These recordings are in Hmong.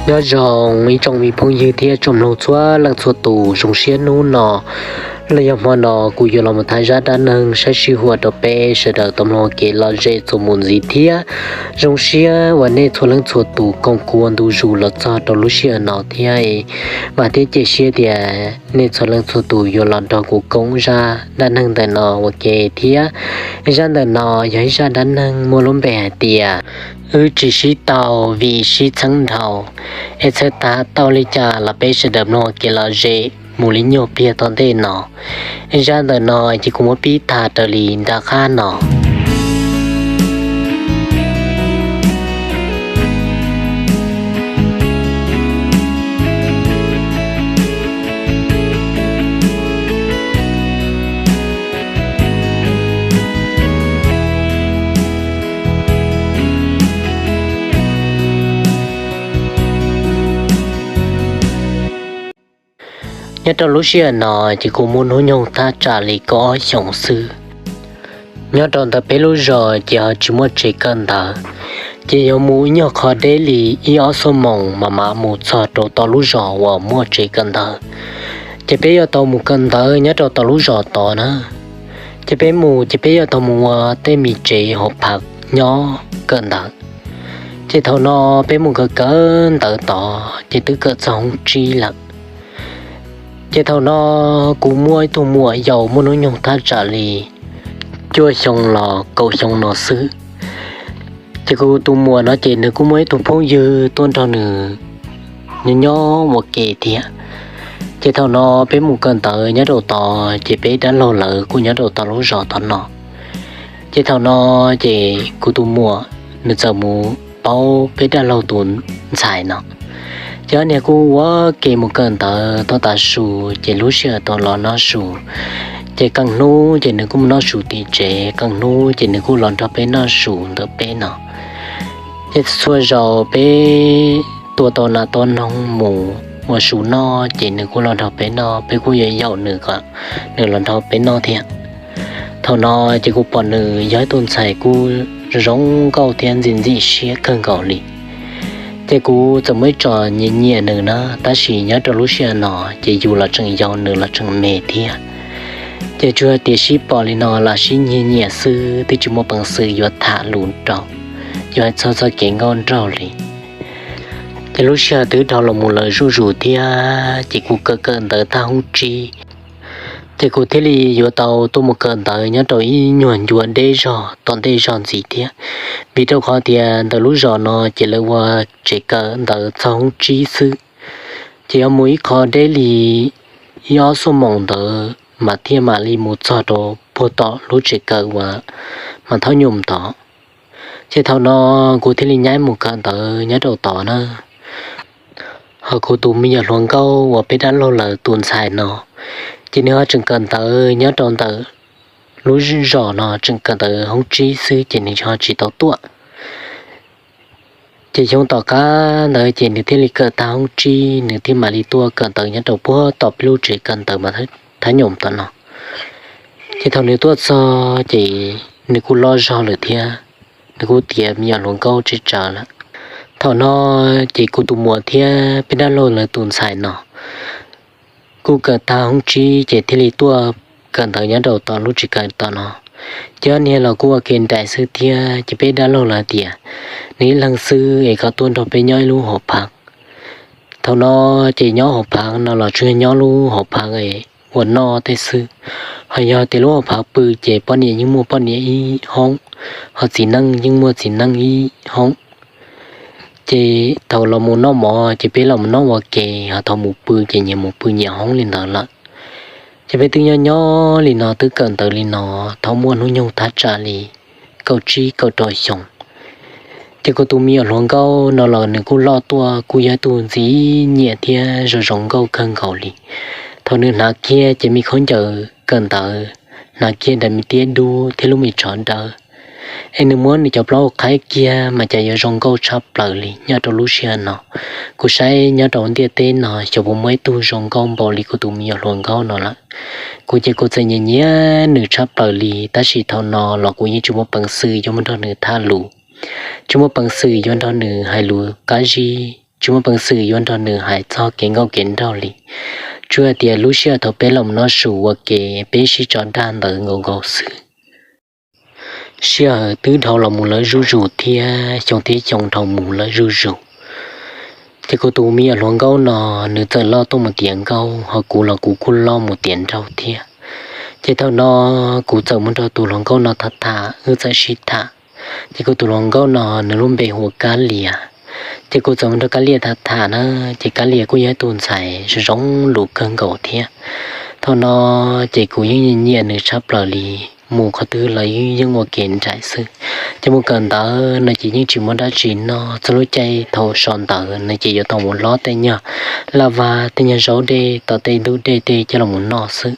Nyob zoo ib tsoom me phooj ywg thiab tsoom mloog txhua leej txhua tus, zoo siab hnub no los yog hmo no kuv yuav los mus tham zaj dab neeg saib sij huam rau peb sawv daws tau mloog kev lom zem txuas mus ntxiv thiab. Zoo siab uas nej txhua leej txhua tus koom kuv ua ntu zus los txog rau lub sij hawm no thiab. Vam thiab cia siab tias nej txhua leej txhua tus yuav los nrog kuv koom zaj dab neeg ntawm no ua ke thiab. Zaj ntawm no yog ib zaj dab neeg muaj lub npe hais tias wb tsis sib tau vim sib txheeb dhau, es txhawb tau li cas los peb sawv daws mloog kev lom zem mus li nyuag pliag tom ntej no. Zaj ntawm no ces kuv muab pib tham raws li nram qab no. Nyob rau lub sij hawm no ces kuj muaj hnub nyoog thaj tsam li kaum ob xyoos xwb. Nyob rau ntawm peb lub zos ces ho tsis muaj tsev kawm ntawv, ces yuav mus ib nyuag qho deb li ib ob xuab moos mas mam mus txog rau tom lub zos uas muaj tsev kawm ntawv. Ces peb yuav tau mus kawm ntawv nyob rau tom lub zos tod na. Ces peb mus ces peb yuav tau mus ua tej me tsev hauv phav nyob kawm ntawv. Ces thaum no peb mus kawm kawm ntawv tod ces twb kawm txog hoob tsib lawm. Ces thaum no kuv muaj ib tug muam yaus muaj hnub nyoog thaj tsam li cuaj xyoo los kaum xyoo no xwb. Ces kuv tus muam no ces nws kuj muaj ib tug phooj ywg tuaj nrog nws nyob nyob ua ke thiab. Ces thaum no peb mus kawm ntawv nyob rau tod ces peb dab laug lawv kuj nyob rau tom lub zos tod no. Ces thaum no ces kuv tus muam nws txawm mus paub peb dab laug tus ntxhais no. Ces ob niag kuj ua ke mus kawm ntawv tau tas su, ces lub sij hawm tau los noj su, ces qee hnub ces nws kuj mus noj su tim tsev, qee hnub ces nws kuj los nrog peb noj su ntawm peb no. Ces txhua zaus peb tua tau nas tua noog mus ua su noj ces nws kuj los nrog peb noj, peb kuj yuav yaum nws kom nws los nrog peb noj thiab. Thaum no ces kuv pom nws yog ib tug ntxhais kuj zoo nkauj thiab ntxim ntxim siab kawg nkaus li. Ces kuv txawm muaj ib tso nyiam nyiam nws na, tab sis nyob rau lub sij hawm no ces yus los tseem yau nws los tseem me thiab. Ces tsuas tias sib pom li no los sib nyiag nyiam xwb, twb tsis muaj peev xwm yuav tham lus rau, yuav hais txog txoj kev nkauj nraug li. Ces lub sij hawm twb dhau los mus lawm zuj zus thiab, ces kuv kawm kawm ntawv tag hoob tsib, ces kuv thiaj li yuav tau tuaj mus kawm ntawv nyob rau ib nyuag ncua deb zog tom ntej zog ntxiv thiab. Vim rau qhov tias ntawm lub zos no ces lawv ua tsev kawm ntawv txog hoob tsib xwb, ces yuav mus ib qho deb li ib ob xuab moos ntawd mas thiaj mam li mus txog rau puag tom lub tsev kawm uas mas thaub nyum tod. Ces thaum no kuv thiaj li nyaib mus kawm ntawv nyob rau tod na. Ho kuv tus me nyuam hluas nkauj uas peb dab laug lawv tus ntxhais no, ces nws ho tseem kawm ntawv nyob rau ntawm lub zos no, tseem kawm ntawv hoob tsib xwb ces nws ho tsis tau tuaj. Ces xyoo tom qab ntawd ces nws thiaj li kawm tag hoob tsib, nws thiaj mam li tuaj kawm ntawv nyob rau puag tom peb lub tsev kawm ntawv mas thaub nyum tom no. Ces thaum nws tuaj txog ces nws kuj loj zog lawm thiab, nws kuj tiav me nyuam hluas nkauj tseb tsawv lawm. Thaum no ces kuv tus muam thiab peb dab laug lawv tus ntxhais no kuj kawm tag hoob tsib ces thiaj li tuaj kawm ntawv nyob rau tom lub tsev kawm tom no. Ces ob niag los kuj ua ke nraim xwb thiab, ces peb dab laug lawv tias nws ib leeg xwb es kom tuaj nrog peb nyob ib lub hauv phav. Thaum no ces nyob hauv phav no los tsuas nyob lub hauv phav ua noj tej xwb. Ho yog tias lub hauv phav pw ces poj niam yeej muaj poj niam ib hoob, ho txiv neej yeej muaj txiv neej ib hoob. Ces thaum los mus noj mov ces peb los mus noj ua ke, ho thaum mus pw ces nyias mus pw nyias hoob li ntawd lawm. Ces peb twb nyob nyob li no twb kawm ntawv li no thaum muaj hnub nyoog thaj tsam li kaum tsib kaum rau xyoo. Ces kuv tus me nyuam hluas nkauj no los nws kuj loj tuaj kuj yog ib tug ntxim nyiam thiab zoo zoo nkauj kawg nkaus li. Thaum nws hnav kiag ces me khaub ncaws kawm ntawv, hnav kiag daim me tiab dub thiab lub me tsho dawb, es nws muab nws cov plaub hau qhaib kiag mas cas yuav zoo nkauj tshaj plaws li nyob rau lub sij hawm no. Kuv saib nyob rau ntiaj teb no xyov puas muaj ib tug zoo nkauj npaum li kuv tus me nyuam hluas nkauj no lawm. Kuv ces kuv txawm nyiam nyiam nws tshaj plaws li, tab sis thaum no los kuv yeej tsis muaj peev xwm yuav mus nrog nws tham lus, tsis muaj peev xwm yuav nrog nws hais lus qab zib. tsis muaj peev xwm yuav nrog nws hais txog kev nkauj kev nraug li. Tsuas tias lub sij hawm thaum peb los noj su ua ke, peb sib tso dag ntawd nkaus nkaus xwb. Sij hawm twb dhau los mus lawm zuj zus thiab xyoo thiab xyoo dhau mus lawm zuj zus. Ces kuv tus me nyuam hluas nkauj no, nws txawm loj tuaj mus tiav nkauj, ho kuv los kuv kuj loj mus tiav nraug thiab. Ces thaum no kuv txawm mus nrog tus hluas nkauj no tham tham, wb txawm sib tham. Ces kuv tus hluas nkauj no nws lub npe hu ua Kab Lias. Ces kuv txawm mus nrog Kab Lias tham tham na, ces Kab Lias kuj yog ib tug ntxhais zoo zoo lus kawg nkaus thiab. Thaum no ces kuv yeej nyiam nyiam nws tshaj plaws li, mus qhov twg los yeej ua ke nraim xwb. Ces mus kawm ntawv no ces yeej tsis muaj dab tsi noj, txog lub caij thaum sawv ntawd no ces yuav tau mus hlob tej nyuag laj vag, tej nyuag zaub dej, tom tej ntug dej tej coj los mus noj xwb.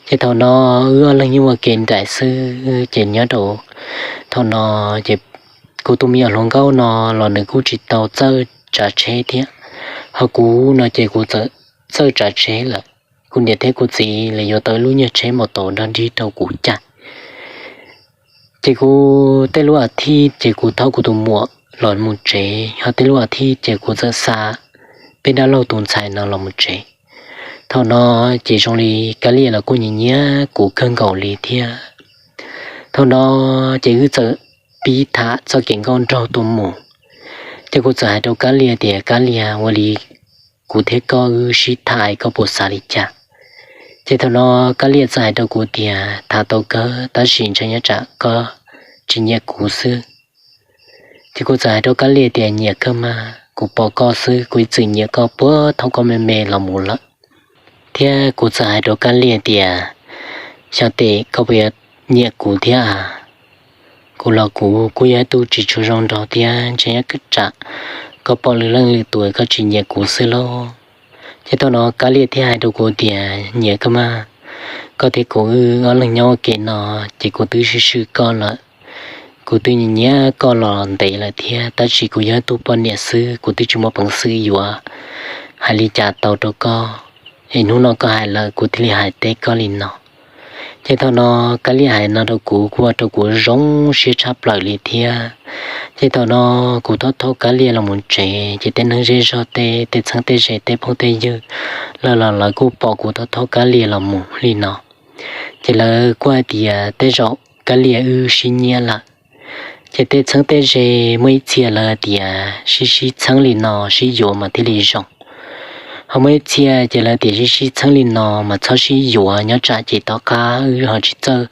Ces thaum no wb ob leeg yeej ua ke nraim xwb, ces nyob rau thaum no ces kuv tus me nyuam hluas nkauj no los nws kuj tsis tau txawj tsav tsheb thiab, ho kuv no ces kuv txawm txawj tsav tsheb lawm. Kuv niam thiab kuv txiv los yuav tau ib lub nyuag tsheb maus taus dog dig rau kuv caij. Ces kuv tej lub a thiv ces kuv thauj kuv tus muam los mus tsev, ho tej lub a thiv ces kuv txawm xa peb dab laug tus ntxhais no los mus tsev. Thaum no ces zoo li Kab Lias los kuj nyiam nyiam kuv kawg nkaus li thiab. Thaum no ces wb txawm pib tham txoj kev nkauj nraug tuaj mus. Ces kuv txawm hais rau Kab Lias tias, Kab Lias, ua li kuv thiab koj wb sib tham, koj puas xav li cas? Ces thaum no Kab Lias txawm hais rau kuv tias, tham tau kawg, tab sis ntshai nyob tsam koj tsis nyiam kuv xwb. Ces kuv txawm hais rau Kab Lias tias, nyiam kawg mas, kuv pom koj xwb kuv ib txwm nyiam koj puag thaum koj me me los mus lawm. Thiab kuv txawm hais rau Kab Lias tias, xyov tes koj puas yuav nyiam kuv thiab a? Kuv los kuv kuj yog ib tug tsis tshua zoo nraug thiab, ntshai nyob tsam koj pom lwm leej lwm tus koj tsis nyiam kuv xwb lauj. Ces thaum no Kab Lias thiaj hais rau kuv tias, nyiam kawg mas, koj thiab kuv wb ob leeg nyob ua ke no ces kuv twb swm swm koj lawm. Kuv twb nyiam nyiam koj los ntev lawm thiab, tab sis kuv yog ib tug poj niam xwb, kuv twb tsis muaj peev xwm yuav hais li cas tau rau koj. Es hnub no koj hais lawm kuv thiaj li hais teb koj li no. Ces thaum no Kab Lias hais no rau kuv kuj ua rau kuv zoo siab tshaj plaws li thiab. Ces thaum no kuv thauj thauj Kab Lias los mus tsev, ces tej neeg zej zog tej, tej txheeb tej ze tej phooj tej ywg lawv los lawv kuj pom kuv thauj thauj Kab Lias los mus li no. Ces lawv kuj hais tias tej zaum Kab Lias wb sib nyiam lawm. Ces tej txheeb tej ze muaj ib txhia lawv tias sib sib txheeb li no sib yuav mas thiaj li zoo. Ho muaj ib txhia ces lawv tias sib sib txheeb li no mas txhob sib yuav nyob tsam ces tom qab wb ho tsis txawj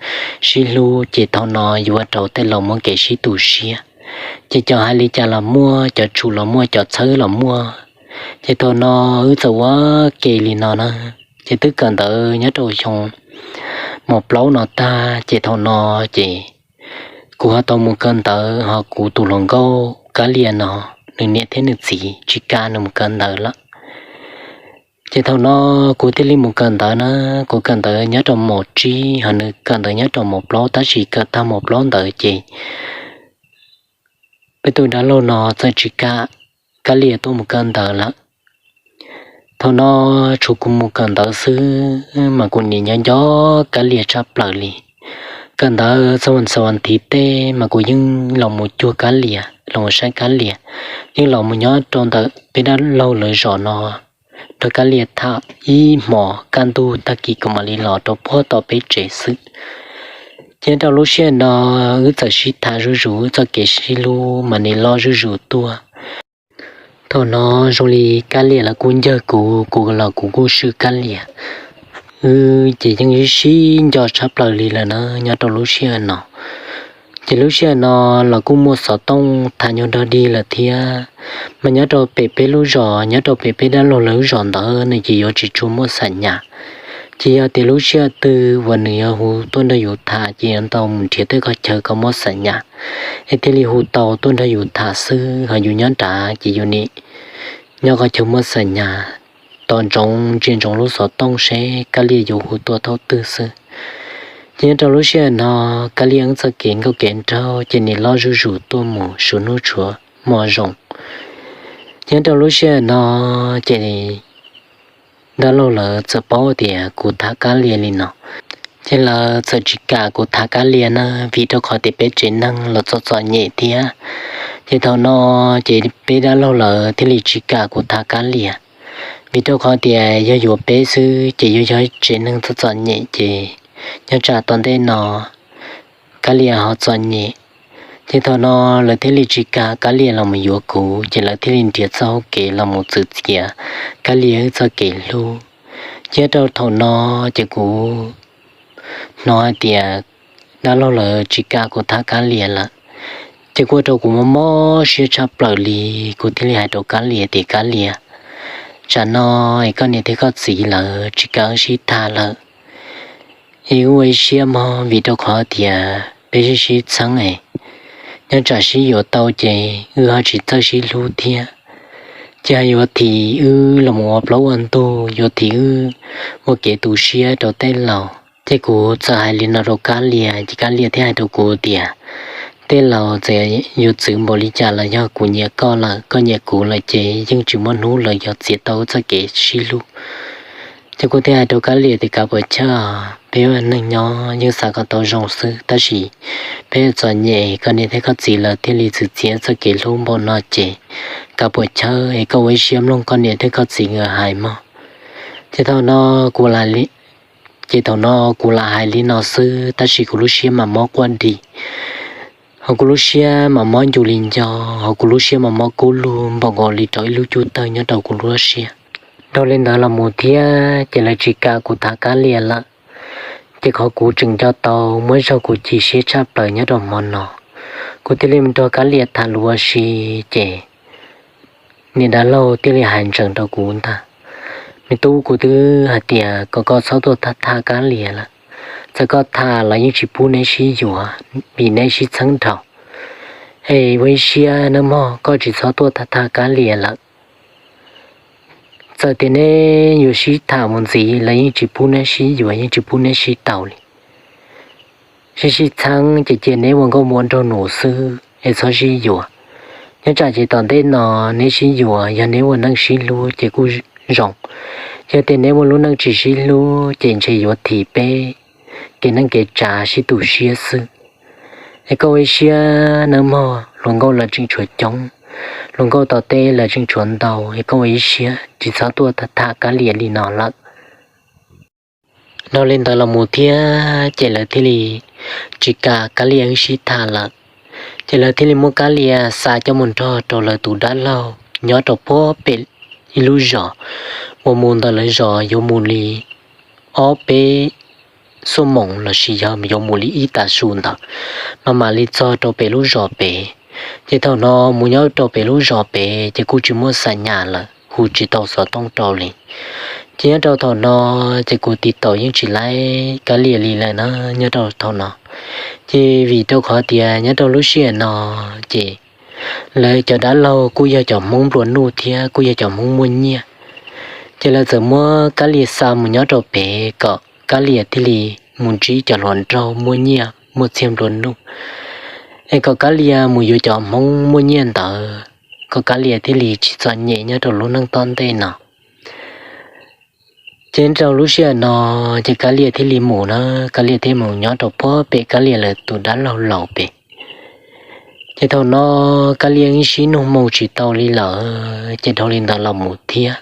sib hlub ces thaum no yuav ua rau tej laus muaj kev sib tu siab. Ces cov hais li cas los muaj, cov tshum los muaj, cov txhawb los muaj. Ces thaum no wb txawm ua ke li no na. Ces twb kawm ntawv nyob rau xyoo mos plaub no tag ces thaum no ces kuv ho tau mus kawm ntawv, ho kuv tus hluas nkauj Kab Lias no, nws niam thiab nws txiv tsis kam nws mus kawm ntawv lawm. Ces thaum no kuv thiaj li mus kawm ntawv na. Kuv kawm ntawv nyob rau mos tsib, ho nws kawm ntawv nyob rau mos plaub, tab sis kawm tag mos plaub ntawd ces peb tus dab laug no txawm tsis kam Kab Lias tuaj mus kawm ntawv lawm. Thaum no tshuav kuv mus kawm ntawv xwb mas kuv nim nyob nco Kab Lias tshaj plaws li. Kawm ntawv txog vas xaum vas thiv tej mas kuv yeej los mus cuag Kab Lias, los mus saib Kab Lias, yeej los mus nyob rau ntawm peb dab laug lawv zos no nrog Kab Lias tham ib hmos kaj ntug tag kis kuv mam li los rau puag tom peb tsev xwb. Ces nyob rau lub sij hawm no wb txawm sib tham zuj zus, wb txoj kev sib hlub mas nim loj zuj zus tuaj. Thaum no zoo li Kab Lias los kuj ncawg kuv, kuv los kuv kuj swm Kab Lias. Wb ces yeej sib sib nco tshaj plaws li lawm na nyob rau lub sij hawm no. Ces lub sij hawm no los kuj muaj xov tooj tham nyuag dog dig lawm thiab, mas nyob rau pem peb lub zos, nyob rau pem peb dab laug lawv lub zos ntawd no ces yuav tsis tshua muaj xam nyas. Ces yog tias lub sij hawm twg uas nws yuav hu tuaj nrog yus tham ces yuav tau mus nrhiav tej qhov chaw kom muaj xam nyas, es thiaj li hu tau tuaj nrog yus tham xwb. Ho yus nyob nrad ces yus nim nyob qhov chaw muaj xam nyas, tos ntsoov ntsia ntsoov lub xov tooj seb Kab Lias yuav hu tuaj thaum twg xwb. Ces nyob rau lub sij hawm no Kab Lias wb txoj kev nkauj kev nraug ces nim loj zuj zus tuaj mus, sum hnub tshuav hmo zoo. Ces nyob rau lub sij hawm no ces dab laug lawv txawm paub tias kuv tham Kab Lias li no, ces lawv txawm tsis kam kuv tham Kab Lias na, vim rau qhov tias peb tsev neeg los txom txom nyem thiab. Ces thaum no ces peb dab laug lawv thiaj li tsis kam kuv tham Kab Lias, vim rau qhov tias yog yuav peb xwb ces yuav yog tsev neeg txom txom nyem ces nyob tsam tom ntej no Kab Lias ho txom nyem. Ces thaum no lawv thiaj li tsis kam Kab Lias los mus yuav kuv, ces lawv thiaj li nrhiav txoj hauv kev los mus txwv txiav Kab Lias wb txoj kev hlub. Ces rau thaum no ces kuv hnov hais tias dab laug lawv tsis kam kuv tham Kab Lias lawm, ces kuj ua rau kuv mob mob siab tshaj plaws li. Kuv thiaj li hais rau Kab Lias tias, Kab Lias, tsam no es koj niam thiab koj txiv lawv tsis kam wb sib tham lawm, es wb ua ib siab mog, vim rau qhov tias peb sib sib txheeb es nyob tsam sib yuav tau ces wb ho tsis txawj sib hlub thiab. Ces ho yuav thim wb los mus ua plaub ua ntug, yuav thim wb ua kev tu siab rau tej laus. Ces kuv txawm hais li no rau Kab Lias, ces Kab Lias thiaj hais rau kuv tias, Tej laus txawm yuav txwv npaum li cas los yog kuv nyiam koj lawm, koj nyiam kuv lawm ces yeej tsis muaj hnub lawv yuav txiav tau wb txoj kev sib hlub. Ces kuv thiaj hais rau Kab Lias tias, Kav puas chawj, peb ua neej nyob yeej xav kom tau zoo xwb, tab sis peb txom nyem, koj niam thiab koj txiv lawv thiaj li txwv txiav txoj kev hlub npaum no ces kav puas chawj es koj ua ib siab mloog koj niam thiab koj txiv nkawd hais mog. Ces thaum no kuv lam, ces thaum no kuv lam hais li no xwb, tab sis kuv lub siab mas mob quaj di, ho kuv lub siab mas mob ncu li nco, ho kuv lub siab mas mob kub lug npaum nkaus li rau ib lub cub tawg nyob rau kuv lub siab. Dhau li ntawd los mus thiab ces lawv tsis kam kuv tham Kab Lias lawm. Ces qhov kuv tseem nco tau muaj ib zaug kuv chim siab tshaj plaws nyob rau hmo no, kuv thiaj li mus nrog Kab Lias tham lus ua si, ces niam dab laug thiaj li hais ntsees rau kuv ntag. Me tub, kuv twb hais tias kom koj txhob tuaj tham Kab Lias lawm, txawm koj tham los yeej tsis pub neb sib yuav vim neb sib txheeb dhau. Es ua ib siab nawb mog, koj tsis txhob tuaj tham Kab Lias lawm. Txawm tias neb yuav sib tham mus ntxiv los yeej tsis pub neb sib yuav, yeej tsis pub neb sib tau li. Sib sib txheeb ces cia neb ua nkauj muam nraug nus xwb es txhob sib yuav. Nyob tsam ces tom ntej no neb sib yuav, yog neb ua neej sib hlub ces kuj zoo. Yog tias neb ua lub neej tsis sib hlub ces ntshe yuav thim peb kev neej kev tsav sib tu siab xwb. Es koj ua ib siab nawb mog, hluas nkauj lawv tseem tshuav coob, hluas nkauj tom teb lawv tseem tshuav ntau, es koj ua ib siab tsis txhob tuaj tham Kab Lias li no lawm. Dhau li ntawd los mus thiab ces lawv thiaj li tsis kam Kab Lias wb sib tham lawm. Ces lawv thiaj li muab Kab Lias xa coj mus nrog rau lawv tus dab laug nyob rau puag pem ib lub zos uas mus ntawm lawv zos yuav mus li ob peb xuab moos lossis yog yuav mus li ib tav su ntawd mas mam li txog rau pem lub zos pem. Ces thaum no mus nyob rau pem lub zos pem ces kuj tsis muaj xa nyas lawm, hu tsis tau xov tooj rau li. Ces nyob rau thaum no ces kuv tiv taus yeej tsis laib Kab Lias li lawm na. Nyob rau thaum no ces vim rau qhov tias nyob rau lub sij hawm no ces lawv cov dab laug kuj yog cov Hmoob nplua nuj thiab kuj yog cov Hmoob muaj nyiaj. Ces lawv txawm muab Kab Lias xa mus nyob rau pem kom Kab Lias thiaj li mus ntsib cov hluas nraug muaj nyiaj muaj txiag nplua nuj, es kom Kab Lias mus yuav cov Hmoob muaj nyiaj ntawd, kom Kab Lias thiaj li tsis txom nyem nyob rau lub neej tom ntej no. Ces rau lub sij hawm no ces Kab Lias thiaj li mus na, Kab Lias thiaj mus nyob rau puag pem Kab Lias lawv tus dab laug laus pem. Ces thaum no Kab Lias yeej sib nug moo tsis tau li lawm, ces dhau li ntawd los mus thiab.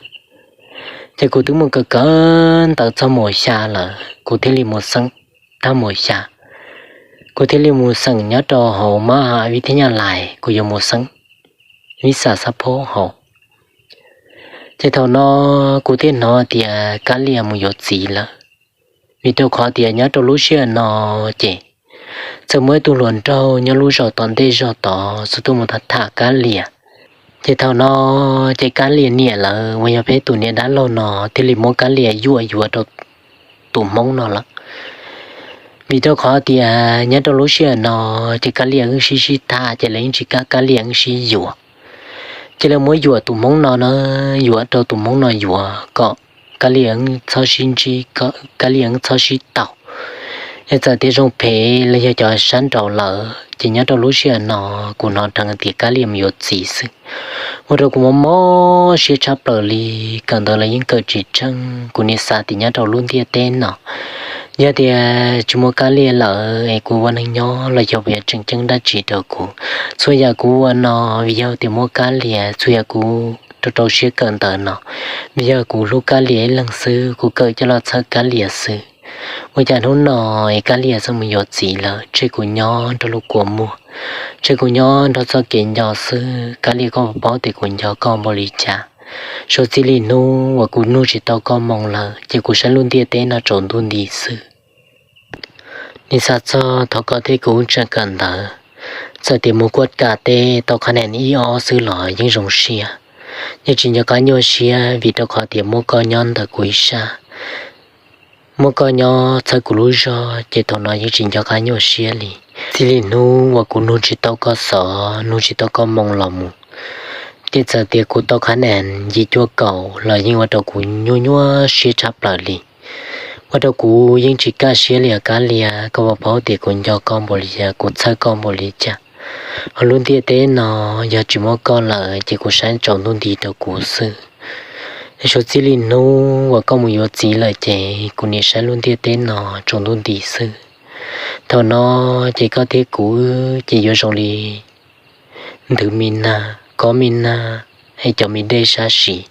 Ces kuv twb mus kawm kawm ntawv txog mus xya lawm, kuv thiaj li mus xeem thaj mus xya. Kuv thiaj li mus xeem nyob rau hauv mab has vib thab nyaj lais, kuv yuav mus xeem vib xas xab phob hauv. Ces thaum no kuv thiaj hnov tias Kab Lias mus yuav txiv lawm, vim rau qhov tias nyob rau lub sij hawm no ces txawm muaj ib tug hluas nraug nyob lub zos tom ntej zog tod xub tuaj mus tham tham Kab Lias. Ces thaum no ces Kab Lias niam lawv uas yog peb tus niam dab laug no thiaj li muab Kab Lias yuam yuav rau tus Hmoob no lawm. Vim rau qhov tias nyob rau lub sij hawm no ces Kab Lias wb sib sib tham ces lawv yeej tsis kam Kab Lias wb sib yuav. Ces lawv muab yuam tus Hmoob no na, yuam rau tus Hmoob no yuav kom Kab Lias txhob sib ntsib, Kab Lias txhob sib tau. Es txawm tias zoo phem los yog cov sab nraud lawm ces nyob rau lub sij hawm no kuv hnov dheev tias Kab Lias mus yuav txiv xwb, ua rau kuv mob mob siab tshaj plaws li. Kawm ntawv los yeej kawm tsis tsheej, kuv nim xav tias nyob rau lub ntiaj teb no Yog tias tsis muaj Kab Lias lawm es kuv ua neej nyob los yog puas yuav tseem ceeb dab tsi rau kuv? Txhua yam kuv ua no vim yog tias muaj Kab Lias, txhua yam kuv rau rau siab kawm ntawv no vim yog kuv hlub Kab Lias ib leeg xwb, kuv kawm coj los txhawb Kab Lias xwb. Ua cas hnub no es Kab Lias txawm mus yuav txiv lawm, tseg kuv nyob nrog lub kua muag, tseg kuv nyob nrog txoj kev nco xwb. Kab Lias, koj puas paub tias kuv nco koj npaum li cas? Suav txij li hnub uas kuv nug tsis tau koj moo lawm ces kuv saib lub ntiaj teb no tsaus ntuj nti xwb. Nim xav txog thaum koj thiab kuv tseem kawm ntawv, txawm tias mus kuaj kam teb tau qhab nees ib ob xwb los yeej zoo siab. Yeej tsis nco qab nyuaj siab vim rau qhov tias muaj koj nyob ntawm kuv ib sab, muaj koj nyob txhawb kuv lub zog ces thaum no yeej tsis nco qab nyuaj siab li. Txij li hnub uas kuv nug tsis tau koj xov, nug tsis tau koj moo los mus, ces txawm tias kuv tau qhab nees yim cuaj kaum los yeej ua rau kuv nyuaj nyuaj siab tshaj plaws li. Ua rau kuv yeej tsis kaj siab li os Kab Lias, koj puas paub tias kuv nco koj npaum li cas, kuv txhawj koj npaum li cas? Hauv lub ntiaj teb no yog tsis muaj koj lawm ces kuv saib tsaus ntuj nti rau kuv xwb. Suav txij li hnub uas koj mus yuav txiv lawm ces kuv nim saib lub ntiaj teb no tsaus ntuj nti xwb. Thaum no ces koj thiab kuv wb ces yuav zoo li ntws mi nag, kob mi nag, es cov mi dej sab sim,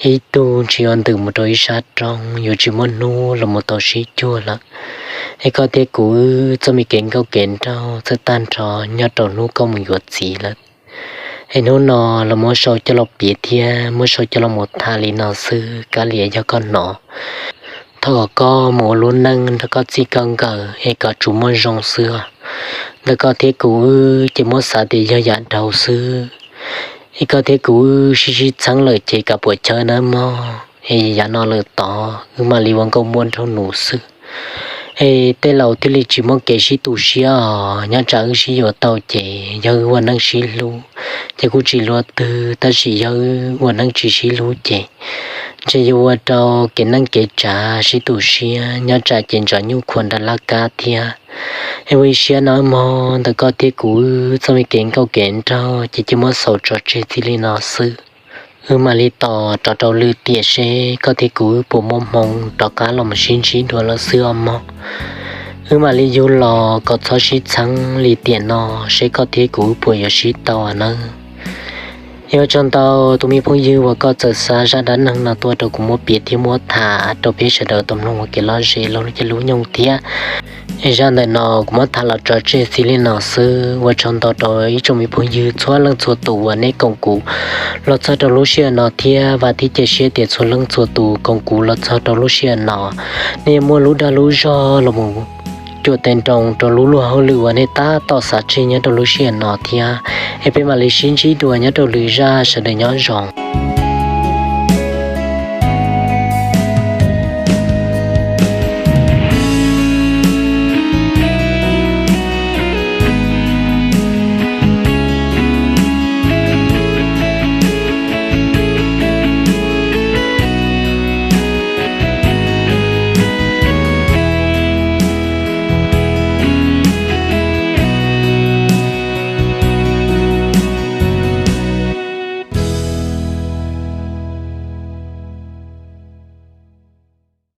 ib tug tsis yuav ntws mus rau ib sab roob, yuav tsis muaj hnub los mus tau sib cuag lawm. Es koj thiab kuv wb txoj me kev nkauj kev nraug txawm tag nrho nyob rau hnub koj mus yuav txiv lawm. Es hnub no los muab sau coj los piav thiab muab sau coj los mus tham li no xwb Kab Lias, yog koj hnov, thov kom koj mus ua lub neej nrog koj txij koj nkawm es kom tsuas muaj zoo xwb os. Ntawm koj thiab kuv wb ces muab xav tias yog yav dhau xwb. Es koj thiab kuv wb sib sib txheeb lawm ces kav puas chawj nawb mog, es yav no lawm tod wb mam li ua nkauj muam nraug nus xwb. Es tej laus thiaj li tsis muaj kev sib tu siab os, nyob tsam wb sib yuav tau ces yog wb ua neej sib hlub ces kuj tsis luaj twg, tab sis yog wb ua neej tsis sib hlub ces ntshe yuav ua rau kev neej kev tsav sib tu siab, nyob tsam ces ntsoov nyuj khuam nram laj kab thiab. Es ua ib siab nawb mog, ntawm koj thiab kuv wb txoj me kev nkauj kev nraug ces cia muab xaus tso tseg txij li no xwb. Wb mam li tos rov rau lwm tiam seb koj thiab kuv wb puas muaj hmoo rov qab los mus sib ntsib dua lawm xwb os mog. Wb mam li yug los kom txhob sib txheeb li tiam no, seb koj thiab kuv wb puas yuav sib tau nawb. Ua tsaug ntau tus me phooj ywg uas koj txawm xa zaj dab neeg no tuaj rau kuv muab piav thiab muab tham rau peb sawv daws tau mloog ua kev lom zem rau lub caij lub nyoog thiab. Es zaj ntawm no kuv muab tham los tso tseg txij li no xwb. Ua tsaug ntau rau ib tsoom me phooj ywg txhua leej txhua tus uas nej koom kuv los txog rau lub sij hawm no thiab vam thiab cia siab tias txhua leej txhua tus koom kuv los txog rau lub sij hawm no, nej yuav muaj lub dag lub zog los mus cuam tes nroos rau lub luag hauj lwm uas nej tab tom xav tseg nyob rau lub sij hawm no thiab. Es peb mam li sib ntsib dua nyob rau lwm zaj, sawv daws nyob zoo.